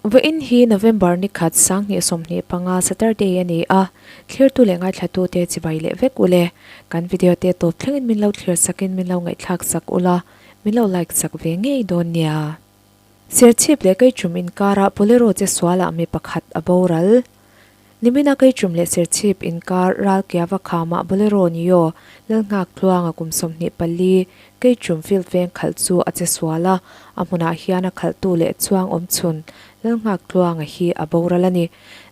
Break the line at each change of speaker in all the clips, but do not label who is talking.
Vawiin hi November ni khat 2025 Saturday a ni a, thlirtu leh ngaithlatute chibai leh vek ule. Kan video te tawp thlengin min lo thlir sakin min lo ngaihthlak sak ula, min lo like sak ve ngei dawn nia. Serchhip leh Keichum inkarah Bolero che sualah mi pakhat a boral. Nimina Keichum leh Serchhip inkar Ralkiava khamah Bolero Neo Lalnghak Tluanga kum 24 Keichum field veng khalh chu a che sual a, a hmunah hian a khalhtu leh chuang awmchhun Lalnghak Tluanga hi a boral a ni.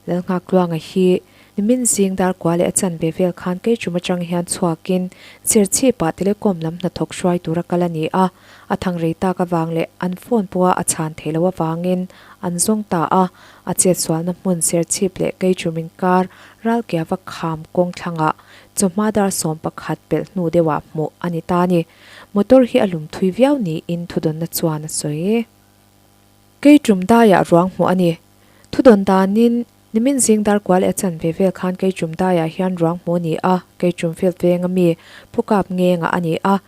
Lalnghak Tluanga hi Nimin zing dar kua leh a chanve vel khan Keichum atang hian chhuakin Serchhipah Telecom lam hnathawk hruai tura kal a ni a, A thang rei tak avang leh an phone pawha a chhan theih loh avangin an zawng ta a, a chetsualna hmun Serchhip leh Keichum inkar Ralkiava kham kawng thlangah chawhma dar 11 pelh hnu deuhah hmuh a ni ta a ni. Motor hi a lum thui viau niin thudawnna chuan a sawi. Keichum daiah ruang hmuh a ni. Thudawn danin Nimin zing dar kua leh a chanve vel khan Keichum daiah hian ruang hmuh a ni a, Keichum field venga mi Pu Kap Ngenga a ni a.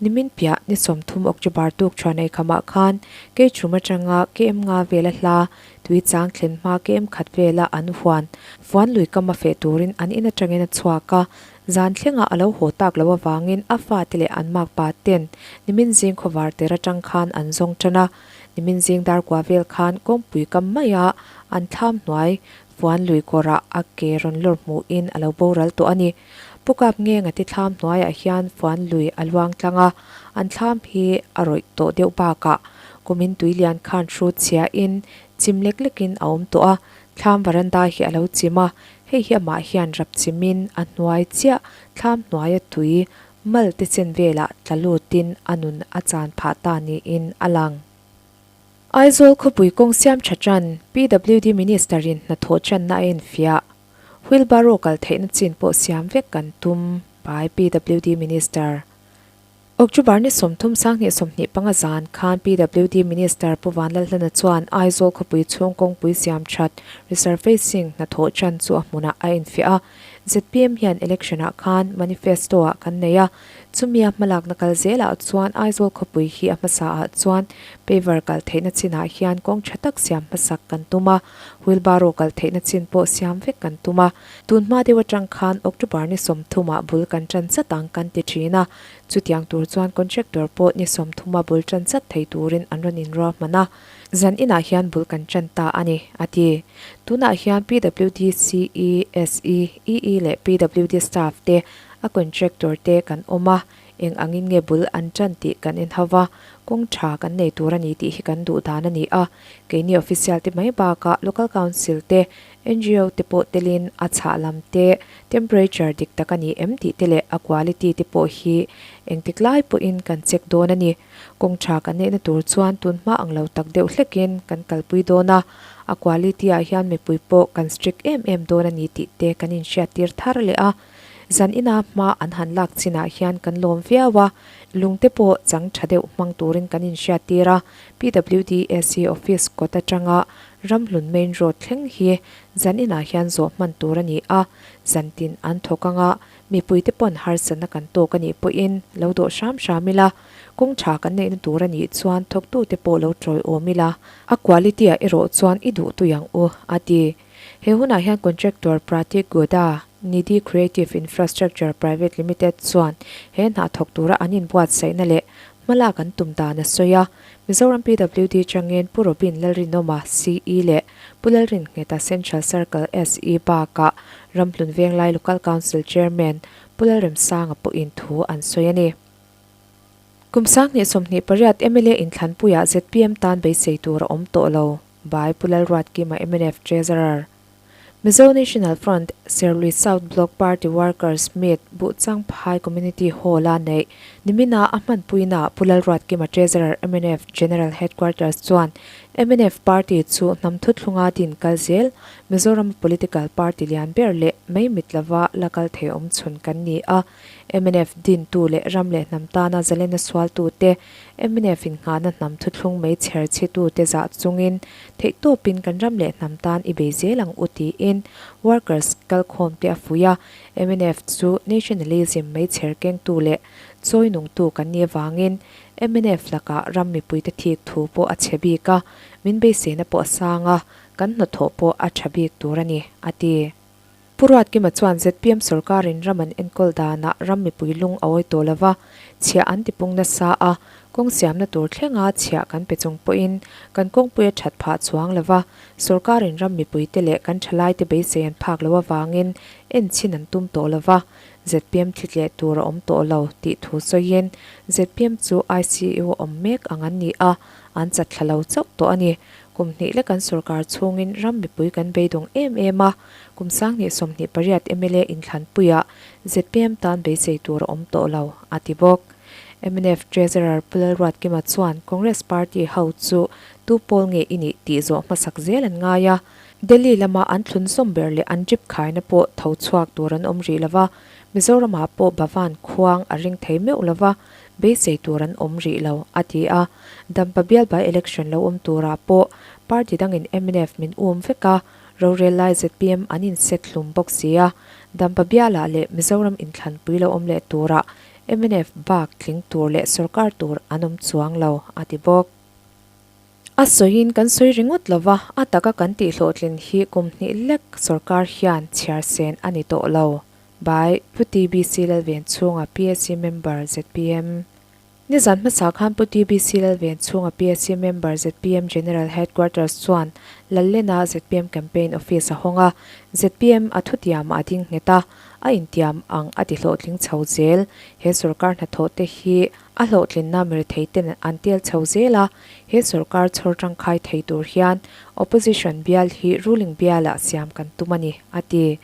Nimin piah ni 30 October tuk thuan ei khamah khan Keichum atanga KM nga vela hla tui chang thlen hma KM khat vela an huan fuan lui kam a feh turin an in atangin a chhuak a, zan thlengah a lo haw tak loh avangin a fate leh an makpa ten nimin zing khawvar ter atang khan an zawng tan a. Nimin zing dar kua vel khan kawngpui kam maia an thlam hnuai fuan lui kawrah a ke rawn lawr hmuhin a lo boral tawh a ni. Pu Kap Ngenga te thlam hnuaiah hian fuan lui a luang tlang a, an thlam hi a rawih tawh deuh bakah kumin tui lian khan hrut chhiain chim lek lekin a awm tawh a, thlam varanda hi a lo chim a, hei hi amah hian rap chimin a hnuai chiah thlam hnuaia tui Mal te chen velah tla lutin a nun a chan phah ta niin a lang. Aizawl khawpui kawng siam tha tan PWD Minister in hnathawh channa a enfiah. Wheelbarrow kal theihna chin pawh siam vek kan tum by PWD Minister. October ni 30 2025 zan khan PWD Minister Pu Vanlalhlana chuan Aizawl khawpui chhung kawngpui siam that resurfacing hnathawh chan chu a hmunah a enfiah a. Zpm hian election ah khan manifesto ah kan nei a, chumia hmalakna kal zelah chuan Aizawl khawpui hi a hmasa ah chuan paver kal theihna chin ah hian kawng tha tak siam hmasak kan tum a, wheelbarrow kal theihna chin pawh siam vek kan tum a, tun hma deuh atang khan October ni 30 ah bul kan tan chat ang kan ti thin a, chutiang tur chuan contractor pawh ni 30 a bul tan chat thei turin an rawn inruahman a. Zan inah hian bul kan tan ta a ni, a ti. Tunah hian PWD CE, SE, EE leh PWD staff te, a contractor te kan awm a, eng angin nge bul an tan tih kan inhau va, kawng tha kan nei tur a ni tih hi kan duh dan a ni a. Keini official te mai bakah local council te, ngo te pawh telin a chhah lam te, temperature dik tak a ni em tih te leh a quality te pawh hi engtik lai pawhin kan check dawn a ni. Kawng tha kan neihna tur chuan tun hma ang lo tak deuh hlekin kan kalpui dawn a, a quality ah hian mipui pawh kan strict em em dawn a ni tih te kan inhriattir thar leh a. Zan ina hma an han lak chinah hian kan lawm viau a, lungte pawh chang tha deuh hmang turin kan inhriattir a, PWDSC office kawt atanga Ramhlun main road thleng hi zan inah hian zawh hman tur a ni a, zantin an thawk anga Mipuite pawn harsatna kan tawk a nih pawhin lo dawh hram hram ila, kawng tha kan neihna tur a nih chuan thawktute pawh lo tawiawm ila, a quality-ah erawh chuan i duh tui ang u, a ti. He hunah hian contractor Pratik Goda, Nidhi Creative Infrastructure Private Limited chuan he hna thawk tura an inbuatsaihna leh hmalak an tum dan a sawi a. Mizoram PWD changin Pu Robin Lalrinawma, CE leh Pu Lalrinngeta Central Circle SE bakah Ramhlun Venglai Local Council Chairman Pu Lalremsanga pawhin thu an sawi a ni. Kum 2028 mla inthlanpuiah zpm tan beisei tur a awm tawh lo by Pu Lalruatkima mnf Treasurer. Mizo National Front, Serlui South Block Party Workers Meet Buhchangphai Community Hall-a neih nimina a hmanpuinaah Pu Lalruatkima Treasurer mnf General Headquarters chuan mnf Party chu hnam thuthlunga din kal zel Mizoram political party lian ber leh mai mit lova la kal thei awm chhun kan ni a, mnf dintu leh ram leh hnam tana zalena sualtute, mnf innghahna hnam thuthlung mai chher chhitute zah chungin theihtawpin kan ram leh hnam tan i bei zel ang u tiin workers kalkhawmte a fuih a, mnf chu nationalism mai chher kengtu leh chawi nungtu kan nih avangin. Mnf lakah ram mipuite thik thu pawh a chhe bik a, min beiseina pawh a sang a, kan hnathawh pawh a tha bik tur a ni, a ti. Pu Ruatkima chuan zpm sorkarin ram an enkawl danah ram mipui lung a awi tawh lo va, chhiah an tipung nasa a, kawng siamna tur thlenga chhiah kan pe chung pawhin kan kawngpui a that phah chuang lo va, sorkarin ram mipuite leh kan thalaite beisei an phak loh avangin enchhin an tum tawh lo va, zpm thli tleh tur a awm tawh lo tih thu sawiin zpm chu ICU awm mek ang an ni a, an chat thla lo chauh tawh a ni. Kum hnih lek an sorkar chhungin ram mipui kan beidawng em em a, Kum 2028 mla inthlanpuiah zpm tan beisei tur a awm tawh lo, a ti bawk. Mnf Treasurer Pu Lalruatkima chuan Congress party ho chu tu pawl nge i nih tih zawh hmasak zel an ngai a, Delhi lama an thlun zawm ber leh an drip khaina pawh tho chhuak tur an awm rih lo va, Mizoramah pawh Bhavan khuang a ring thei meuh lo va, beisei tur an awm rih lo, a ti a. Dampa bial by election lo awm turah pawh party dangin mnf min um vek a, Rorel lai zpm an inset hlum bawk si a, Dampa bialah leh Mizoram inthlanpui lo awm leh turah mnf bak tling tur leh sorkar tur an awm chuang lo, a ti bawk. A sawiin kan sawi ringawt lo va, a taka kan tihhlawhtlin hi kum hnih lek sorkar hian chhiar sen a ni tawh lo. By, Pu TBC Lalvenchhunga PSC Member zpm. Nizan hmasa khan Pu TBC Lalven chhunga PSC member zpm General Headquarters chuan Lallena zpm Campaign Office a hawng a, zpm a thutiam a ding nghet a, a intiam ang a ti hlawhtling chho zel. He sorkar hnathawh te hi a hlawhtlinna mirethei ten an tel chho zel a, he sorkar chhawr tangkai thei tur hian Opposition bial hi ruling bialah siam kan tum a ni, a ti.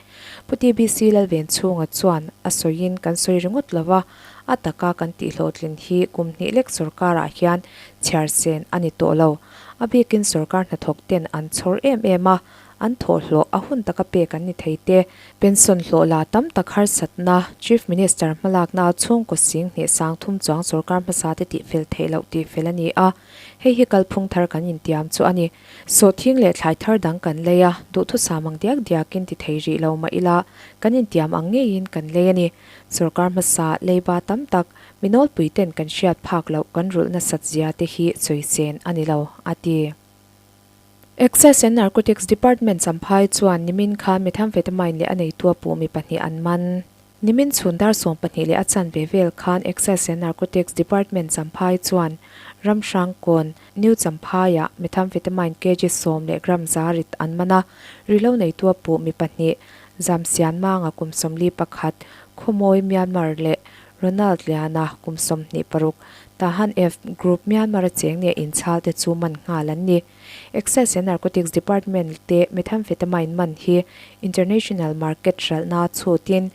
Pu TBC Lalvenchhunga chuan a sawiin kan sawi ringawt lo va, a taka kan tihhlawhtlin hi kum hnih lek sorkarah hian chhiar sen a ni tawh lo. A bikin sorkar hnathawk ten an chhawr em em a, an thawhhlawh a hun taka pek an ni thei te. Pension hlawh la tam tak harsatna, Chief Minister hmalakna chhungkaw sing hnih sang thum chuang sorkar hmasa te tihfel theih loh tihfel a ni a, hei hi kalphung thar kan intiam chu a ni. Sawhthing leh thlai thar dang kan lei a, duhthusam ang diak diakin ti thei rih lo mah ila, kan intiam ang ngeiin kan lei a ni. Sorkar hmasa leiba tam tak, mi nawlpui ten kan hriat phak loh kan rulh nasat zia te hi sawi sen a ni lo, a ti. Excise and Narcotics Department Champhai chuan nimin khan methamphetamine leh a neitu a puh mi pahnih an man. Nimin chhun dar 12 leh a chanve vel khan Excise and Narcotics Department Champhai chuan Ramhrangkawn, New Champhaiah methamphetamine kg sawm leh gram za rit an man a, rihlo neitu a puh mi pahnih, Zamsianmanga kum 41, Khawmawi Myanmar leh Ronald Liana kum 26, Tahan F Group Myanmar-a cheng nia inchhal te chu man nghal an ni. Excise and Narcotics Department te methamphetamine man hi international market hralhna chhutin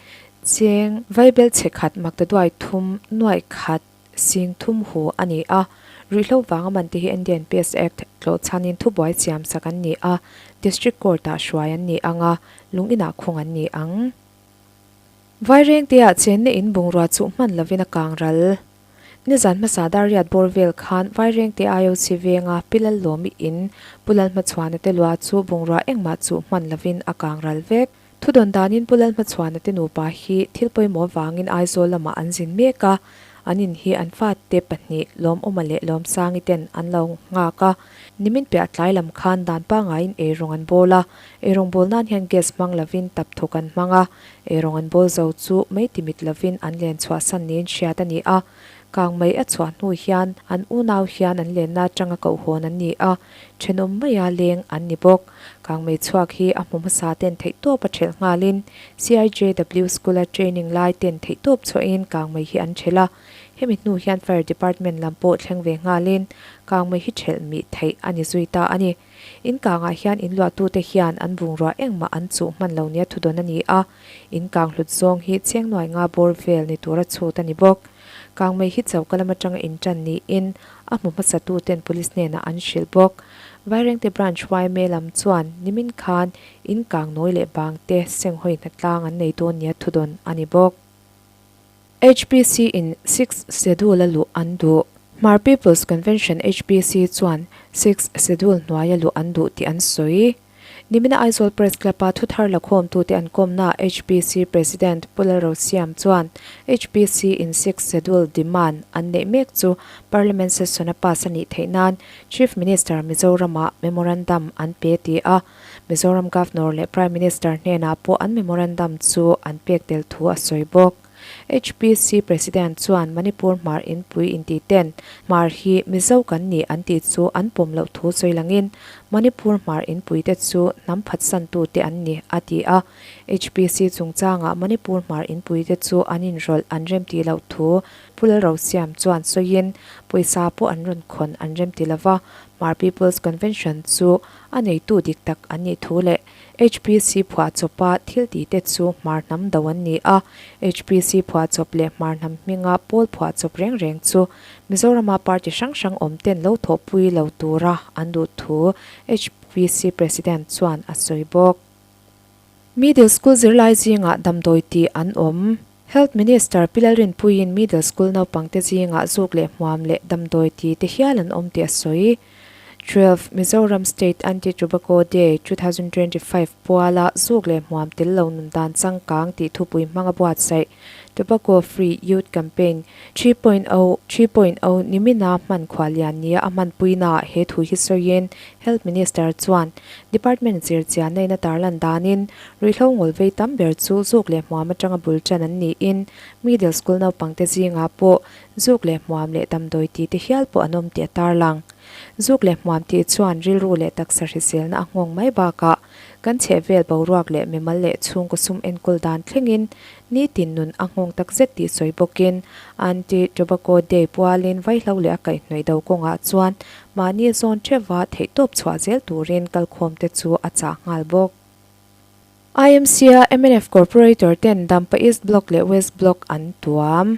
cheng vaibel chhe khat maktaduai thum nuaih khat sing thum hu a ni a, ruihhlo vanga man te hi NDNPS Act tlawh chhanin thubuai siam sak an ni a, District Court-ah hruai an ni ang a, lung inah khung an ni ang. Vairengte-ah chenna in bungrua chuh hman lovin a kang ral. Nizan hmasa Dariat bawr vel khan Vairengte IOC venga Pi Lallawmi in Pu Lalhmachhuana te lua chu bungrua engmah chuh hman lovin a kang ral vek. Thudawn danin Pu Lalhmachhuana te nupa hi thil pawimawh avangin Aizawl lamah an zin mek a, an in hi an fate pahnih Lawmawma leh Lawmsangi ten an lo nghak a. Nimin piah tlai lam khan dan pangaiin eirawng an bawl a, eirawng bawl nan hian gas hmang lovin tap thawk an hmang a, eirawng an bawl zo chu mei ti mit lovin an len chhuahsan niin hriat a ni a. Kang mai a chhuah hnu hian an unau hian an lenna atanga kohhawn an ni a, thenawm maia leng an ni bawk. Kang mei chhuak hi a hmu hmasa ten theihtawp a thelh nghalin CIJW School-a training lai ten theihtawp chhuahin kang mei hi an thelh a. Hemi hnu hian Fire Department lam pawh thleng ve nghalin kang mei hi thelh mih theih a ni zui ta a ni. In kangah hian in luahtute hian an bungrua engmah an chuh hman lo nia thudawn a ni a, in kang hlut zawng hi Chiangnuai nga bawr vel ni tura chhut a ni bawk. Kangmei hi choka lam atanga intan niin a hmu hmasatuten police hnenah an hrilh bawk. Vairengte Branch yma lam chuan nimin khan in kangnawi leh bangte senghawi hnatlang an nei dawn nia thudawn a ni bawk. HPC in Sixth Schedule a luh an duh. Hmar People's Convention, HPC, chuan Sixth Schedule hnuaia luh an duh tih an sawi. Nimina Aizawl Press Club-a thuthar lakhawmtute an kawmnaah HPC President Pu Lalrosiam chuan HPC in Sixth Schedule demand an neih mek chu Parliament session-a pass a nih theih nan Chief Minister Mizoram-ah memorandum an pe ti a, Mizoram Governor leh Prime Minister hnenah pawh an memorandum chu an pek tel thu a sawi bawk. HPC President chuan Manipur Hmar inpui inti ten Hmar hi Mizo kan ni an tih chu an pawm loh thu sawi langin Manipur Hmar inpui te chu hnam phatsantu te an ni a ti a. HPC chungchangah Manipur Hmar inpui te chu an inrawlh an remtih loh thu Pu Lalrosiam chuan sawiin pawisa pawh an rawn khawn an remti lova, Hmar People's Convention chu a neitu dik tak an nih thu leh HPC phuahchawpa thil tihte chu Hmar hnam do an ni a, HPC phuahchawp leh Hmar hnam hminga pawl phuahchawp reng reng chu Mizorama party hrang hrang awm ten lo thawhpui lo tura an duh thu HPC President chuan a sawi bawk. Middle School zirlai zingah damdawi tih an awm. Health Minister Pi Lalrinpuiin Middle School naupangte zingah zuk leh hmuam leh damdawi ti te hial an awm tih a sawi. 12 Mizoram State Anti-Tobacco Day 2025 puala zuk leh hmuam tel lo nun dan changkang tih thupui hmanga buatsaih Tobacco Free Youth Campaign 3.0, 3.0, nimina hman khuallian nia a hmanpuinaah he thu hi sawiin Health Minister chuan Department zirchianna in a tarlan danin ruihhlo ngawl vei tam ber chu zuk leh hmuam atanga bul tan an niin middle school naupangte zingah pawh zuk leh hmuam leh damdawi tih te hial pawh an awm tih a tarlang. Zuk leh hmuam tih chuan rilru leh taksa hriselna a nghawng mai bakah kan chhehvel boruak leh mimal leh chhungkaw sum enkawl dan thlengin nitin nun a nghawng tak zet tih sawi bawkin Anti Tobacco Day pualin vaihlo leh a kaihhnawih do kawngah chuan mahni zawn theuha theihtawp chhuah zel turin kalkhawmte chu a chah nghal bawk. IMC-a mnf Corporator ten Dampa East Block leh West Block an tuam.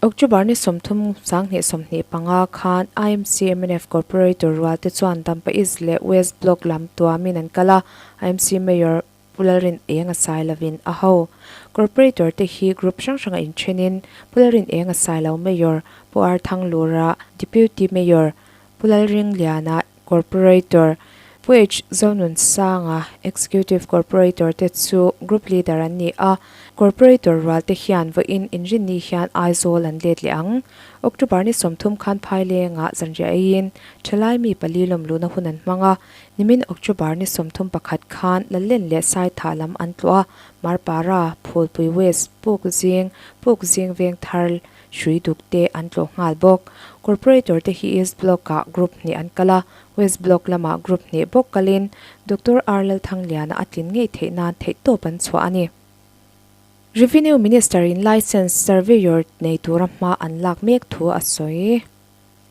October ni 30 2025 khan IMC mnf Corporator rual te chuan Dampa East leh West Block lam tuamin an kal a, IMC Mayor Pu Lalrin eng a sai lovin a ho. Corporator te hi group hrang hranga inthenin Pu Lalrin eng a sai lo Mayor, Pu Arthanglura, Deputy Mayor, Pu Lalringliana, Corporator, Pu H. Zonunsanga, Executive Corporator te chu Group Leader an ni a, Corporator rual te hian vawiin inrinni hian Aizawl an let leh ang. October ni 30 khan Phailengah zanriah eiin thalai mi pali lawmluhna hun an hmang a, nimin October ni 31 khan Lallen leh Saithah lam an tlawh a, Marpara, Phulpui West, Pukzing, Pukzing Vengthar, Hrui duk te an tlawh nghal bawk. Corporator te hi East Block ah group hnih an kal a, West Block lamah group hnih bawk kalin Doctor R Lalthangliana a tlin ngei theih nan theihtawp an chhuah a ni. Revenue Minister in Licence Surveyor nei tura hma an lak mek thu a sawi.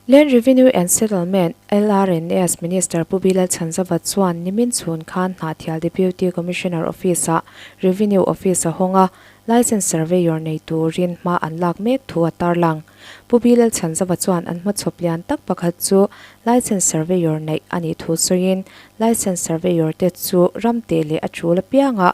Land Revenue and Settlement, LRNS, Minister Pu Bilal Chhanzava chuan nimin chhun khan Hnahthial Deputy Commissioner Office-ah Revenue Office a hawng a, Licence Surveyor nei turin hma an lak mek thu a tarlang. Pu Bilal Chhanzava chuan an hmachhawp lian tak pakhat chu Licence Surveyor neih a nih thu sawiin Licence Surveyor te chu ram teh leh a tul apiangah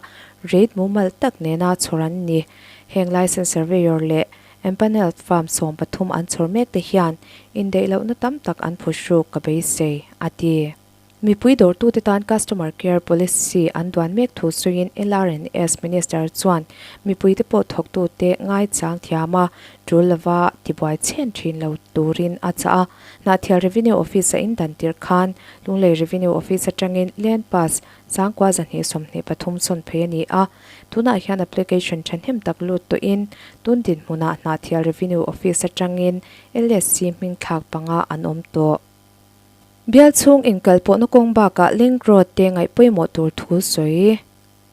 rate mumal tak nena chhawr an ni. Heng Licence Surveyor leh Empanelled farm 13 an chhawr mek te hian indaih lohna tam tak an phuhruk ka beisei, a ti. Mipui dawrtute tan Customer Care Policy an duan mek thu sawiin LRNS Minister chuan mipuite pawh thawktute ngaichang thiam a, tul lova tibuai chhen thin lo turin a chah a. Hnahthial Revenue Office a indan tirh khan Lunglei Revenue Office atangin Land Pass Sangkua 223 sawn phei a ni a, tunah hian application thahnem tak lut tawhin tun dinhmunah Hnahthial Revenue Office atangin LSC hming thlak panga an awm tawh. Bial chhung inkalpawhna kawng bakah link road te ngaih pawimawh tur thu sawi.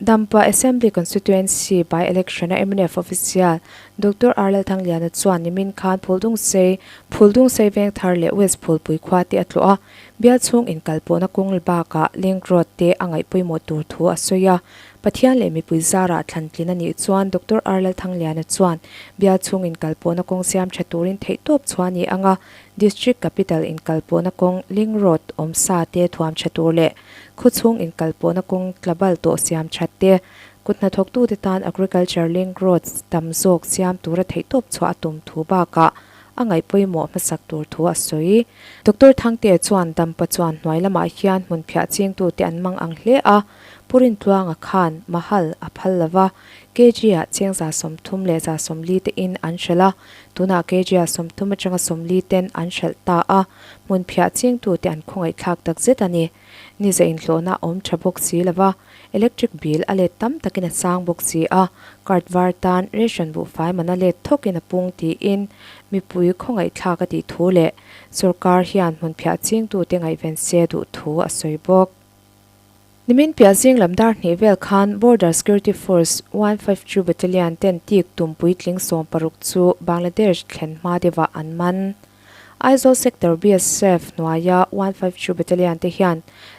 Dampa Assembly Constituency by election a mnf official Doctor R Lalthangliana chuan nimin khan Phuldungsei, Phuldungsei Vengthar leh West Phulpui khua te a tlawh a, Bial chhung inkalpawhna kawng bakah link road te a ngaih pawimawh tur thu a sawi a. Pathian leh mipui zarah thlan tlin a nih chuan Doctor R Lalthangliana chuan bial chhung inkalpawhna kawng siam tha turin theihtawp chhuah a ni ang a, District Capital inkalpawhna kawng link road awm sa te thuam tha tur leh khaw chhung inkalpawhna kawng tlabal tawh siam that te, kut hnathawktute tan Agriculture link roads tam zawk siam tura theihtawp chhuah a tum thu bakah. a ngaih pawimawh hmasak tur thu a sawi. Doctor Thangtea chuan Dampa chuan hnuai lamah hian hmun phiah chingtute an mang ang hle a, Pu Rintluanga khan Mahal a phal lo va, KG-ah cheng 30 leh 40 te in an hralh a, tunah KG-ah 30 atanga 40 ten an hralh ta a, hmun phiah chingtute an khawngaihthlak takzet a ni. Ni za inhlawhna a awm tha bawk si lo va, electric bill a let tam takin a sang bawk si a, card var tan ration buhfai man a let thawkin a pung tiin mipui khawngaihthlak a tih thu leh sorkar hian hmun phiah chingtute ngaihven se duh thu a sawi bawk. Nimin piah zing lam dar hnih vel khan Border Security Force 152 Battalion ten tik tum puitling 16 chu Bangladesh thlen hma deuhah an man. Aizawl Sector BSF hnuaia 152 Battalion te hian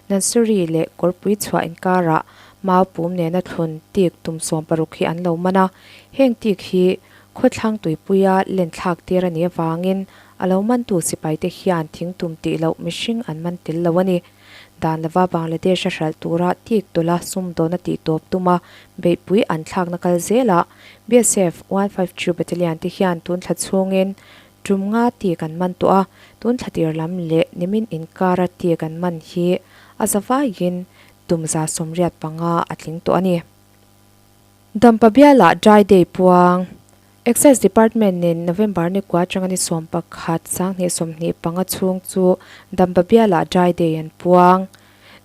Nansuri leh Kawrpui chhuah inkarah mau pum nena thlun tik tum 60 hi an lo man a, heng tik hi khawthlang tuipuia len thlak tir a nih avangin a lo mantu sipaite hian thingtum tih loh mihring an man tel lo a ni. Dan lova Bangladesh a hralh tura tik tawlha sumdawn a tih tawp tuma beihpui an thlakna kal zelah BSF 152 Battalion te hian tun thla chhungin Tum nga ti kan man tawh a, tun thla tir lam leh nimin inkara ti kan man hi a za vaiin tum 85 a tling tawh a ni. Dampa bialah Dry Day puang Excise Department nen November ni kua atanga ni 11 2025 chhung chu Dampa bialah Dry Day an puang.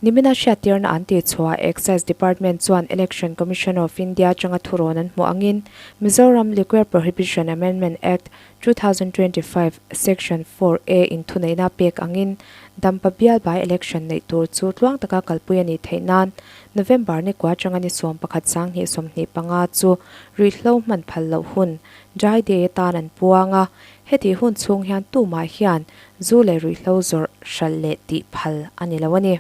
Nimina hriattirna an tih chhuah Excise Department chuan Election Commission of India atanga thurawn an hmuh angin Mizoram Liquor Prohibition Amendment Act, 2025, Section 4A in thuneihna pek angin Dampa bial by election neih tur chu tluang taka kalpui a nih theih nan November ni kua atanga ni 11 2025 chu ruihhlo hman phal loh hun Dry Day atan an puang a, hetih hun chhung hian tumah hian Zu leh ruihhlo zawrh hralh leh tih phal a ni lo a ni.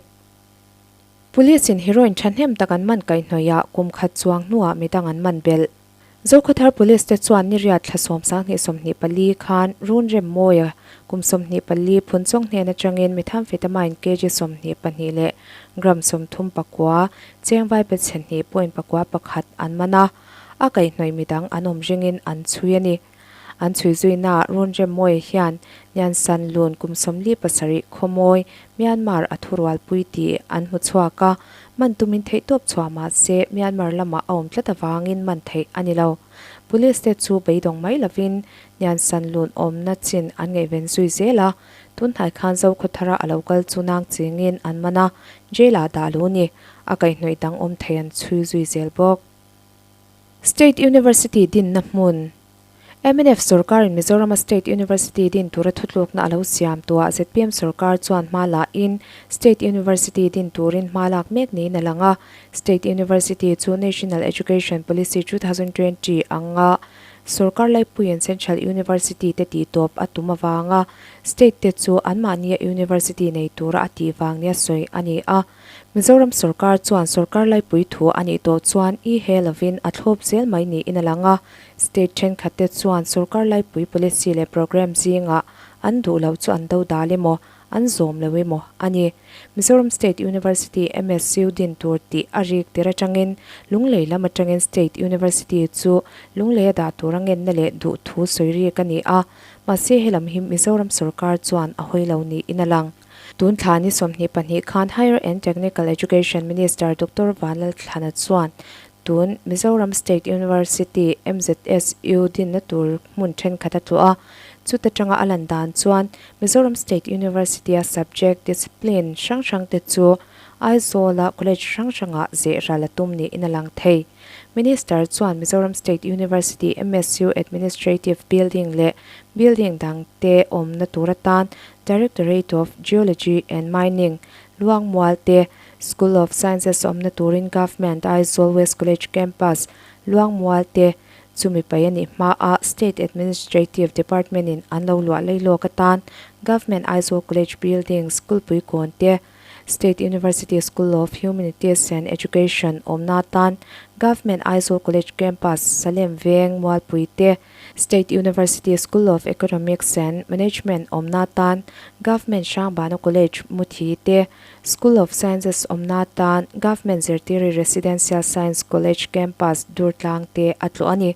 Police in heroin thahnem tak an man kaihhnawih ah kum khat chuang hnuah midang an man belh. Zokhawthar Police te chuan ni riat thla sawm 2024 khan Run Rem Mawia kum 24 Phunchawng hnen atangin methamphetamine kg 22 leh gram 39 cheng vai pe chhe hnih point pakua pakhat an man a, a kaihhnawih midang an awm ringin an chhui a ni. An chhui zuinaah Run Remmawia hian Nyan San Lun kum 47 khawmawi Myanmar a thurualpui tih an hmu chhuak a, man tumin theihtawp chhuah mah se Myanmar lamah a awm tlat avangin man theih a ni lo. Police te chu beidawng mai lovin Nyan San Lun awmna chin an ngaihven zui zel a, tunhnai khan Zokhawthara a lo kal chu nang chingin an man a, jail-ah dah lo ni. A kaihhnawih dang awm thei an chhui zui zel bawk. State University dinna hmun, Mnf sorkarin Mizorama State University din tura thutlukna a lo siam tuah zpm sorkar chuan hma lahin State University din turin hma lak mek niin a lang a. State University chu National Education Policy 2020 anga sorkar laipuiin Central University te tihtawp a tum avanga State te chu anmahnia University nei tura a tih vang nia sawi a ni a. Mizoram sorkar chuan sorkar laipui thu a nih tawh chuan i he lovin a thlawp zel mai niin a lang a. State thenkhat te chuan sorkar laipui policy leh programme zingah an duh loh chu an do dal emaw, an zawm lo emaw a ni. Mizoram State University, MSU, din tur tih a rik tir atangin Lunglei lam atangin State University chu Lunglei a dah tur a ngenna leh duh thu sawi rik a ni a. Mahse helam hi Mizoram sorkar chuan a hawi lo niin a lang. Tun thla ni 22 khan Higher and Technical Education Minister Doctor Vanlalthlana chuan tun Mizoram State University, MZSU, dinna tur hmun thenkhat a tluah a. Chuta tanga a lan dan chuan Mizoram State University-a subject, discipline, hrang hrang te chu Aizawl-a college hrang hrangah zeh ral a tum niin a lang thei. Minister chuan Mizoram State University, MSU, Administrative Building leh building dangte awmna tur atan Directorate of Geology and Mining, Luangmual te, School of Sciences awmna turin Government Aizawl West College Campus, Luangmual te, chumi pai a nih hmaa State Administrative Department in an lo luah leilawk atan Government Aizawl College Building, School Puikawn te, State University School of Humanities and Education awmna atan Government Aizawl College Campus, Salem Veng, Mualpui te, State University School of Economics and Management awmna atan Government Hrangbana College, Muthi te, School of Sciences awmna atan Government Zirtiri Residential Science College Campus, Durtlang te a tlawh a ni.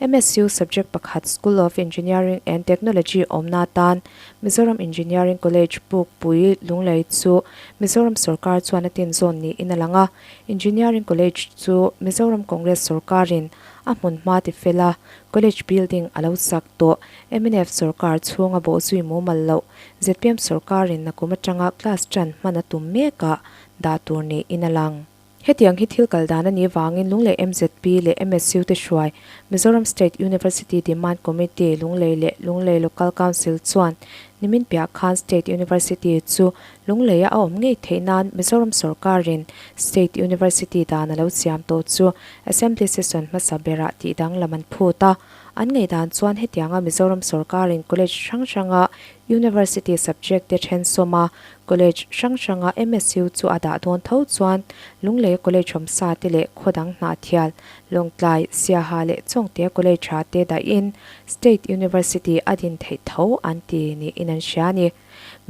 MSU subject pakhat School of Engineering and Technology awmna atan Mizoram Engineering College Pukpui Lunglei chu Mizoram sorkar chuan a tinzawn niin a lang a. Engineering College chu Mizoram Congress sorkarin a hmun hma tifel a, College building a lo sak tawh. Mnf sorkar chhunga bawhzui mumal loh zpm sorkarin nakum atanga class tan hman a tum mekah dah tur niin a lang. Hetiang hi thil kal dan a nih vangin Lunglei mzp leh MSU te hruai Mizoram State University Demand Committee Lunglei leh Lunglei Local Council chuan nimin piah khan State University chu Lungleia a awm ngei theih nan Mizoram sorkarin State University dan a lo siam tawh chu Assembly Session hmasa berah tih danglam an phut a. An ngaihdan chuan hetianga Mizoram sorkarin college hrang hranga University subject te then sawm a, college hrang hranga MSU chu a dah dawn tho chuan Lungleia college awmsa te leh khaw dang Hnahthial, Lawngtlai, Siaha leh Chawngtea college ah te dahin State University a din theih tho an ti niin an hria a ni.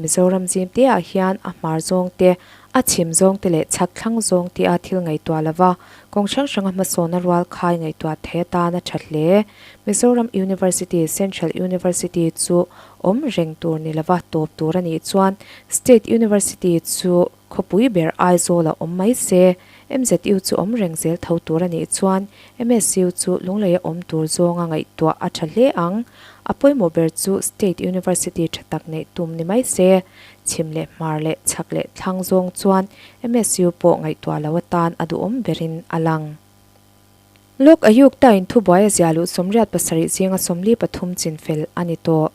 Mizoram zim te ah hian a hmar zawng te, a chhim zawng te leh chhak thlang zawng te a thil ngaihtuah lova, kawng hrang hranga hmasawnna rual khai ngaihtuah thei atan a tha hle. Mizoram University, Central University chu awm reng tur ni lova tawp tur a nih chuan State University chu khawpui ber Aizawl a awm mai se, MZU chu awm reng zel tho tur a nih chuan MSU chu Lungleia awm tur zawnga ngaihtuah a tha hle ang. A pawimawh ber chu State University tha tak neih tum ni mai se, chhim leh hmar leh chhak leh thlang zawng chuan MSU pawh ngaihtuah lo atan a duhawm berin a lang. Lok Ayukta in thubuai a ziah luh 87 zinga 43 chinfel a ni tawh.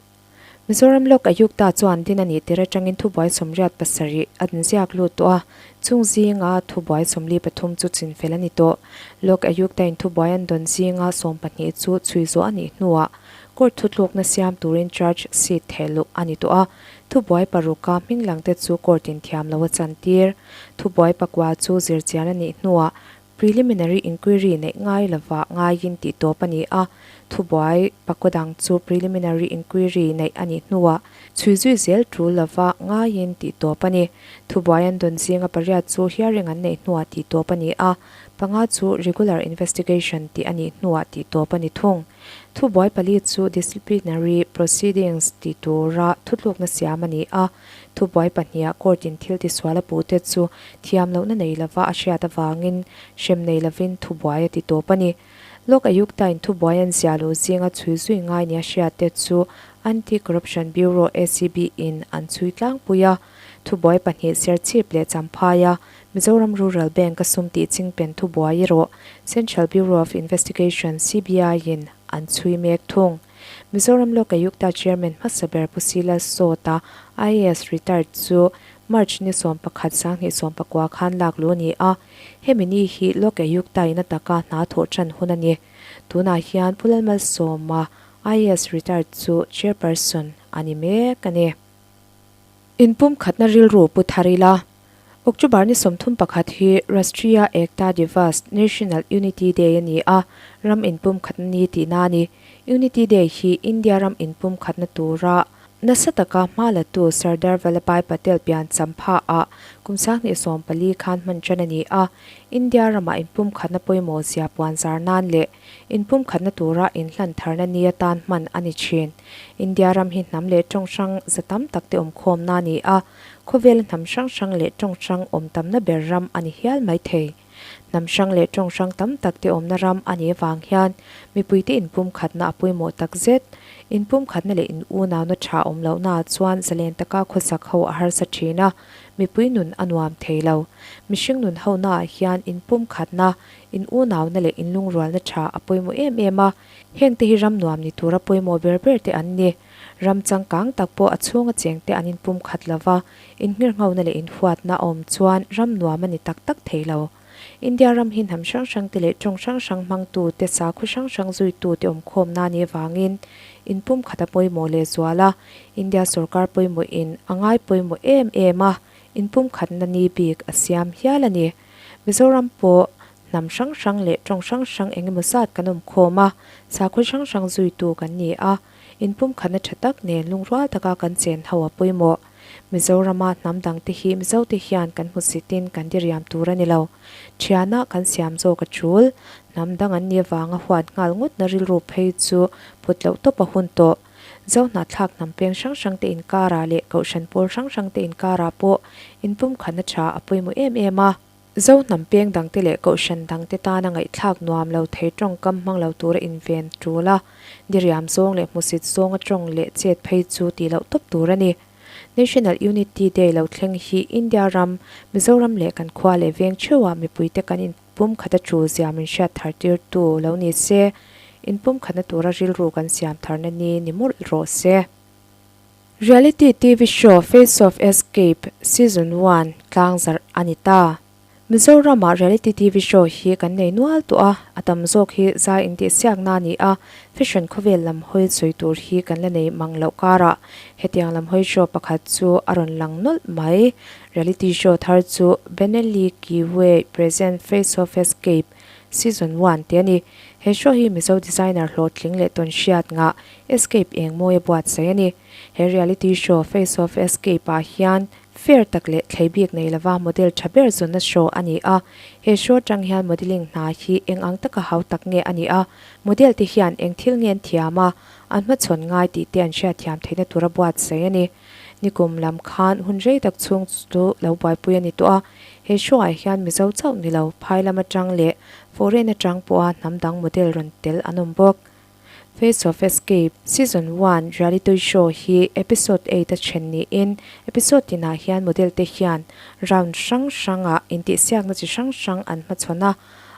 Mizoram Lok Ayukta chuan din a nih tir atangin thubuai 87 an ziak lut tawh a, chung zinga thubuai 43 chu chinfel a ni tawh. Lok Ayukta in thubuai an dawn zinga 12 chu chhui zawh a nih hnuah court thutlukna siam turin charge sheet theh luh a ni tawh a, thubuai paruka hming langte chu court in thiam lo a chantir. Thubuai pakua chu zirchian a nih hnuah Preliminary Inquiry neih ngai lova ngaiin tih tawp a ni a, thubuai pakua dang chu Preliminary Inquiry neih a nih hnuah chhui zui zel tul lova ngaiin tih tawp a ni. Thubuai an dawn zinga pariat chu hearing an neih hnuah tih tawp a ni a, panga chu Regular Investigation tih a nih hnuah tih tawp a ni thung. Thubuai pali chu Disciplinary Proceedings tih tura thutlukna siam a ni a, Thubuai pahniha court-in thil tisual a puhte chu thiam lohna nei lova a hriat avangin hrem nei lovin thubuai a ti tawp a ni. Lok Ayukta-in thubuai an ziah loh zinga chhui zui ngai nia hriatte chu Anti-Corruption Bureau, ACB, in an chhui tlangpui a. Thubuai pahnih Serchhip leh Champhaia Mizoram Rural Bank-a sum tih chingpen thubuai erawh Central Bureau of Investigation, CBI, in an chhui mek thung. Mizoram Lok Ayukta Chairman hmasa ber Pu Silas Sawta, IAS retired chu March ni 11 2019 khan lak luh a ni a, hemi ni hi Lok Ayukta in a taka hna thawh tan hun a ni. Tunah hian Pu Lalmalsawma, IAS retired chu Chairperson a ni mek a ni. Inpumkhatna rilru pu thar ila. October ni 31 hi Rashtriya Ekta Divas, National Unity Day, a ni a, ram inpumkhatna ni tihna a ni. Unity Day hi India ram inpumkhatna tura nasa taka hma latu Sardar Vallabhbhai Patel pian champha ah kum 2014 khan hman tan a ni a, India ramah inpumkhatna pawimawh zia puan zar nan leh inpumkhatna tura inhlan tharna ni atan hman a ni thin. India ram hi hnam leh tawng hrang za tam tak te awmkhawmna a ni a, Khawvela hnam hrang hrang leh tawng hrang awm tamna ber ram a ni hial mai thei. Hnam hrang leh tawng hrang tam tak te awmna ram a nih avang hian mipuite inpumkhatna a pawimawh tak zet. Inpumkhatna leh in unauna tha awm lohnaah chuan zalen taka khawsak ho a harsa thin a, mipui nun a nuam thei lo. Mihring nun honaah hian inpumkhatna, in unauna leh inlungrualna tha a pawimawh em em a, hengte hi ram nuam ni tura pawimawh ber ber te an ni. Ram changkang tak pawh a chhunga chengte an inpumkhat lo va, inhngirnghona leh inhuatna a awm chuan ram nuam a ni tak tak thei lo. India ram hi hnam hrang hrangte leh tawng hrang hrang hmangtute, sakhaw hrang hrang zuitute awmkhawmna a nih avangin inpumkhat a pawimawh lehzual a, India sorkar pawimawhin a ngai pawimawh em em a, inpumkhatna ni bik a siam hial a ni. Mizoram pawh hnam hrang hrang leh tawng hrang hrang engemaw zat kan awmkhawm a, sakhaw hrang hrang zuitu kan ni a, Inpumkhatna tha tak nen lungrual taka kan chen ho a pawimawh. Mizorama hnam dangte hi Mizote hian kan hmusitin kan diriam tur a ni lo. Thiana kan siam zawk a tul. Hnam dang an nih avanga huat nghal ngawtna rilru phei chu put loh tawp a hun tawh. Zo hnahthlak hnam peng hrang hrangte inkarah leh kohhran pawl hrang hrangte inkarah pawh inpumkhatna tha a pawimawh em em a. Zo hnam peng dangte leh kohhran dangte tana ngaihthlak nuam lo thei tawngkam hmang lo tura inven tul a, diriam zawng leh hmusit zawnga tawng leh chet phei chu tih loh tawp tur a ni. National Unity Day lo thleng hi India ram, Mizoram leh kan khua leh veng theuhah mipuite kan inpumkhat a tul zia min hriat thar tirtu lo ni se, inpumkhatna tura rilru kan siam tharna ni ni mawlh rawh se. Reality TV show Face of Escape Season One tlangzarh a ni ta. Mizoramah reality TV show hi kan nei nual tawh a, a tam zawk hi zai intihsiakna a ni a, fashion khawvel lam hawi sawi tur hi kan la nei mang loh karah hetiang lam hawi show pakhat chu a rawn lang nawlh mai. Reality show thar chu Benelli Kiwe Present Face of Escape Season One tih a ni. He show hi Mizo designer hlawhtling leh tawn hriat ngah Escape eng mawi a buatsaih a ni. He reality show Face of Escape ah hian fair tak leh thlei bik nei lova model tha ber zawnna show a ni a. He show atang hian modelling hna hi eng ang taka hau tak nge a nih a, model te hian eng thil nge an thiam a, an hmachhawn ngai tih te an hriatthiam theihna tura buatsaih a ni. Nikum lam khan hun rei tak chhung chu lo buaipui a ni tawh a, he show ah hian Mizo chauh ni lo, phai lam atang leh foreign atang pawha hnam dang model rawn tel an awm bawk. Face of Escape, Season One reality show hi episode eight a then niin episode tinah hian model te hian round hrang hrangah intihsiakna chi hrang hrang an hmachhawn a,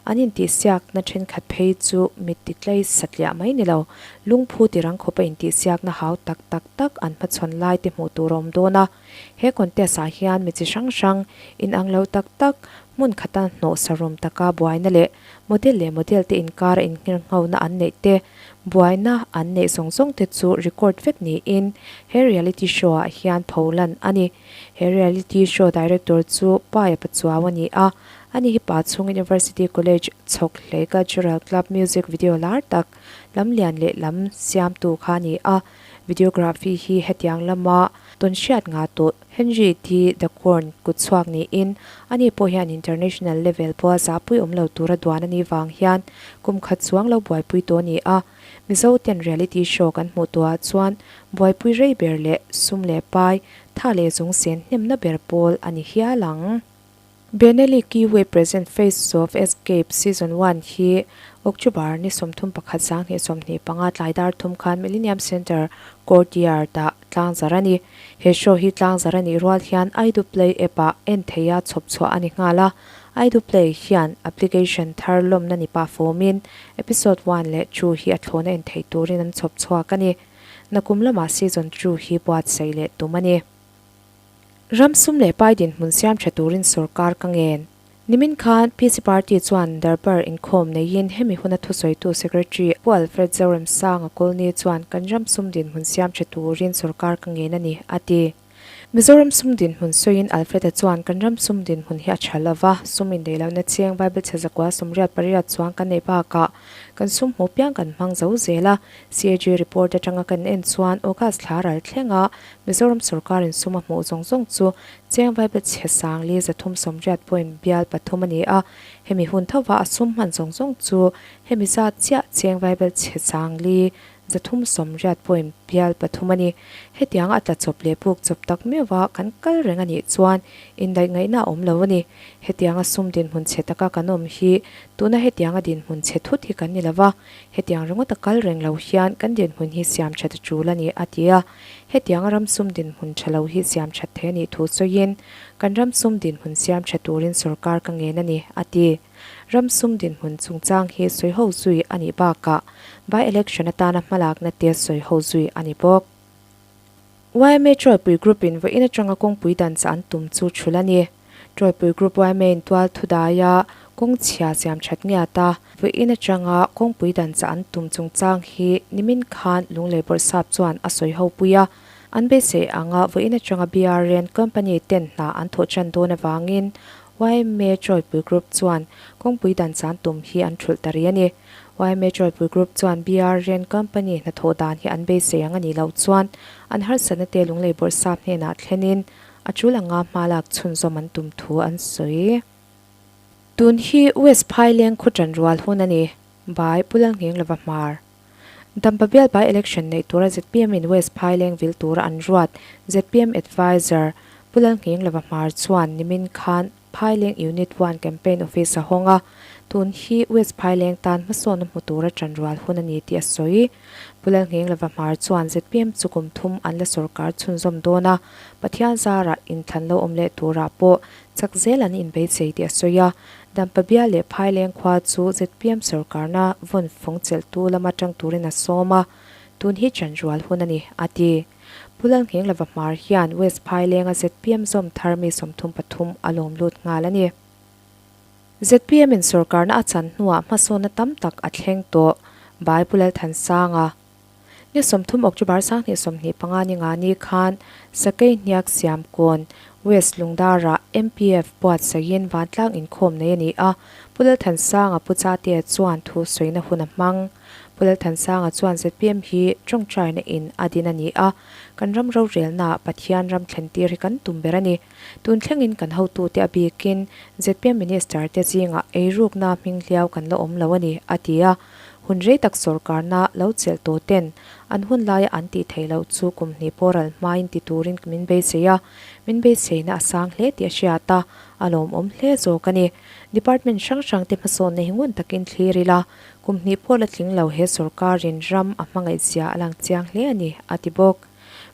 an intihsiakna thenkhat phei chu mit titlei satliah mai ni lo, lungphu tirang khawpa intihsiakna hau tak tak tak an hmachhawn lai te hmuh tur a awm dawn a. He contest ah hian mi chi hrang hrang, inang lo tak tak, hmun khata hnawh sarum taka buaina leh Model leh model te inkara innghirnghona an neih te, buaina an neih zawng zawng te chu record vek niin he reality show ah hian pho lan a ni. He reality show director chu Paia Pachuau a ni a, ani hi Pachhung University College chhawk hlei Cultural Club music video lar tak lam lian leh lam siamtu kha a ni a, videography hi hetiang lama tawnhriat ngah tawh Henry T. Dacorn kut chhuak niin, ani pawh hian international level pawha zahpui awm lo tura duan a nih vang hian kum khat chuang lo buaipui tawh a ni a. Mizo ten reality show kan hmuh tawhah chuan buaipui rei ber leh sum leh pai, tha leh zung sen hnemna ber pawl a ni hial ang. Benelli Kiwi Present Face of Escape Season One hi October ni 31 2025 tlai dar thum khan Millennium Centre Courtyard ah tlangzar a ni. He show hi tlangzar a nih rual hian Aidu Play app ah en theia chhawp chhuah a ni nghal a. Aidu Play hian application thar lawmna ni pah fawmin episode one leh two hi a thlawna en theih turin an chhawp chhuak a ni. Nakum lamah season two hi buatsaih leh tum a ni. Ram sum leh pai dinhmun siam tha turin sorkar ka ngen. Nimin khan PC Party chuan Darbar inkhawm neiin hemi huna thusawitu Secretary Pu Alfred Zoremsanga Colney chuan kan ram sum dinhmun siam tha turin sorkar ka ngen a ni, a ti. Mizoram sum dinhmun sawiin Alfred-a chuan kan ram sum dinhmun hi a tha lova, sum inneih lohna chiang Bible chhe zakua 88 chuang kan neih bakah kan sum hmuh piang kan hmang zo zel a, CAG report atanga kan en chuan August thla ral thlenga Mizoram sorkarin sum a hmuh zawng zawng chu Chiang Vaibel chhe sang li 380 point bial pathum a ni a, hemi hun thova a sum hman zawng zawng chu hemi zat chiah Chiang Vaibel chhe sang li 380 point bial pathum a ni. Hetianga a tla chawp leh buk chawp tak meuha kan kal reng a nih chuan indaih ngaihna a awm lo a ni. Hetianga sum dinhmun chhe taka kan awm hi tuna hetianga dinhmun chhe thut hi kan ni lova, hetiang ringawta kal reng lo hian kan dinhmun hi siam that a tul a ni, a ti a. Hetianga ram sum dinhmun tha lo hi siam that thei a nih thu sawiin, Kan ram sum dinhmun siam tha turin sorkar ka ngen a ni, a ti. Ram sum dinhmun chungchang hi sawi ho zui a nih bakah by-election atana hmalakna te sawi ho zui a ni bawk. Yma Trawipui Group in vawiin atanga kawngpui dan chah an tum chu thul a ni. Trawipui Group yma in tual thu daia kawng chhia siam that ngiat a, vawiin atanga kawngpui dan chah an tum chungchang hi nimin khan Lunglei Bawrhsap chuan a sawi ho pui a. An beisei anga vawiin atanga BRN Company ten hna an thawh tan dawn avangin yma Trawipui Group chuan kawngpui dan chah an tum hi an thulh ta rih a ni. Yma Chawlpui Group chuan BRN Company hnathawh dan hi an beisei ang a nih loh chuan an harsatna te Lunglei Bawrhsap hnenah thlenin a tul anga hma lak chhunzawm an tum thu an sawi. Tun hi West Phaileng khaw tan rual hun a ni, Bai Pu Lalnghenglova Hmar. Dampa bial by election neih tura zpm in West Phaileng vil tura an ruat zpm Adviser Pu Lalnghenglova Hmar chuan nimin khan Phaileng Unit One Campaign Office a hawng a, tun hi West Phaileng tan hmasawnna hmu tura tan rual hun a ni tih a sawi. Pu Lalnghenglova Hmar chuan zpm chu kum thum an la sawrkar chhunzawm dawn a, Pathian zarah inthlan lo awm leh turah pawh chak zel an inbeisei tih a sawi a, Dampa bial leh Phaileng khua chu zpm sawrkarna vawn fawng chelhtu lama tang turin a sawm a, tun hi chanrual hun a ni, a ti. Pu Lalnghenglova Hmar hian West Phailenga zpm zawm thar mi 33 a lawm lut nghal a ni. Zpm in sawrkarna a chan hnuah hmasawnna tam tak a thleng tawh, Bai Pu Lalthansanga. Ni 30 October 2025 ni nga ni khan Sakei Hniak Siam Kawn, West Lungdara MPF buatsaihin vantlang inkhawm nei a ni a, Pu Lalthansanga Pu Chatea chuan thu sawina hun a hmang. Pu Lalthansanga chuan zpm hi tawngtaina in a din a ni a, kan ram rorelnaah Pathian ram thlentir hi kan tum ber a ni. Tun thlengin kan hotute a bikin zpm Minister te zingah eirukna hming hliau kan la awm lo a ni, a ti a. Hun rei tak sawrkarna lo chelh tawh ten an hun laia an tih theih loh chu kum hnih pawh ral hmain ti turin min beisei a, min beiseina a sang hle tih a hriat a, a lawmawm hle zawk a ni. Department hrang hrang te hmasawnna hi ngun takin thlir ila, kum hnih pawh la tling lo he sawrkarin ram a hmangaihzia a lang chiang hle a ni, a ti bawk.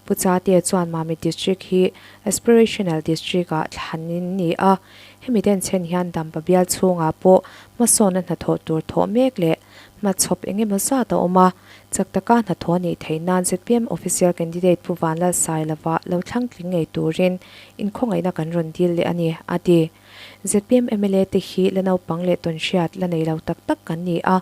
Pu Chatea chuan Mamit District hi Aspirational District ah thlanin ni a, hemi denchhen hian Dampa bial chhungah pawh hmasawnna hnathawh tur thawh mek leh hmachhawp eng emaw zat a awm a, chak taka hnathawh nih theih nan zpm Official Candidate Pu Vanlalsailova lo thlang tling ngei turin inkhawngaihna kan rawn dil leh a ni, a ti. Zpm mla te hi la naupang leh tawnhriat la nei lo tak tak kan ni a,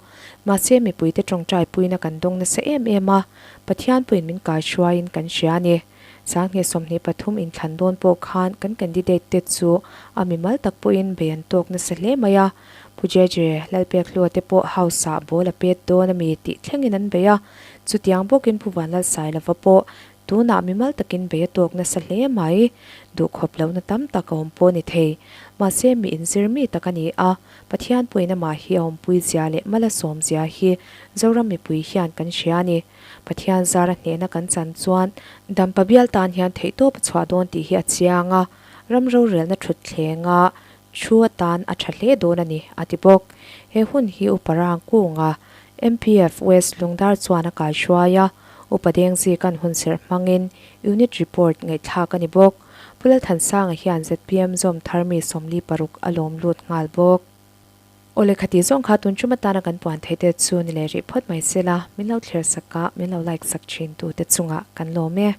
mahse mipuite tawngtai puina kan dawng nasa em em a, Pathian pawhin min kaihruaiin kan hria a ni. 2023 inthlan dawn pawh khan kan candidate te chu a mimal tak pawhin bei an tawk nasa hle mai a, Pu JJ Lalpekhlua te pawh House ah ball a pet dawn a mi tih thlengin an bei a, chutiang bawkin Pu Vanlalsailova pawh Tunah mimal takin bei a tawk nasa hle mai. Duhkhawp lohna tam tak a awm pawh ni thei. Mahse mi inzir mi tak a ni a, Pathian pawhin amah hi a awmpui zia leh mal a sawm zia hi Zoram mipui hian kan hria a ni. Pathian zara hnehna kan chan chuan Dampa bial tan hian theihtawp a chhuah dawn tih hi a chiang a, ram rorelna thut thlenga Thu atan a tha hle dawn a ni, a ti bawk. He hun hi Upa Rang Kunga, MPF West Lungdar chuan a kaihruai a, Upa Dengzikan hunserh hmangin Unit Report ngaihthlak a ni bawk. Pu Lalthansanga hian zpm zawm thar mi 46 a lawm lut nghal bawk. Awle khati zawng kha tun tum atana kan puan theih te chu ni leh rih phawt mai se la, min lo thlir sak a, min lo like sak thin tu te chungah kan lawm e.